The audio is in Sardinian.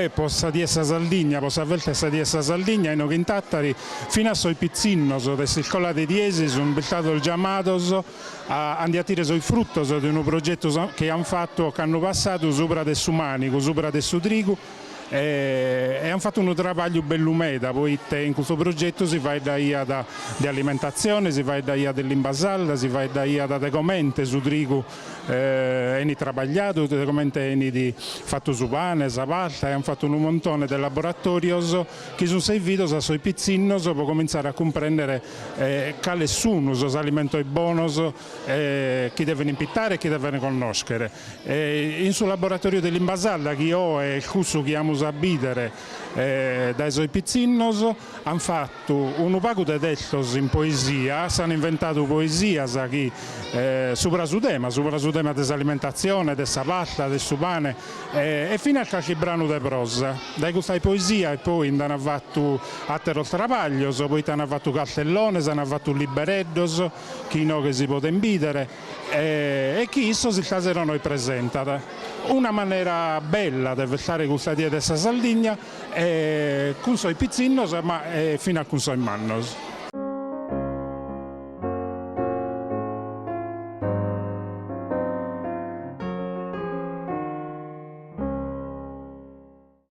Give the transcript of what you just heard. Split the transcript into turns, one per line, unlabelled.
Oe po sa Die 'e sa Saldigna, po sa festa 'e sa Die 'e sa Saldigna inoghe in Tàtari, finas sos pitzinnos de s'iscola de Tiesi sunt bistados giamados a nde 'atire sos frutos de unu progetu chi ant fatu ocannu passadu subra de su mànigu, subra de su trigu e ant fatu unu trabagliu bellu meda poite in custu progetu si faeddaiat de alimentatzione, si faeddaiat de limba sarda, si faeddaiat de comente su trigu 'enit trabagliadu, de comente 'enit fatu su pane, sa pasta e ant fatu unu muntone de laboratorios chi sunt servidos a sos pitzinnos pro comintzare a cumprendere cales sun sos alimentos bonos chi deven impitare e chi deven connoschere. In su laboratoriu de limba sarda, chi oe est cussu chi amus a bìdere dae sos pitzinnos, ant fatu unu pagu de testos in poesia, s'ant inventadu poesias chi subra su tema, subra su tema de s'alimentatzione, de sa pasta, de su pane e finas carchi branu de prosa. Dae custa poesia e poi nd'ant fatu àteros trabaglios, poite ant fatu cartellones, ant fatu libereddos chi inoghe si podent bìdere e chi issos istasero nos presentant. Una manera bella de festare custa Die de sa Sardigna cun sos pitzinnos ma finas cun sos mannos.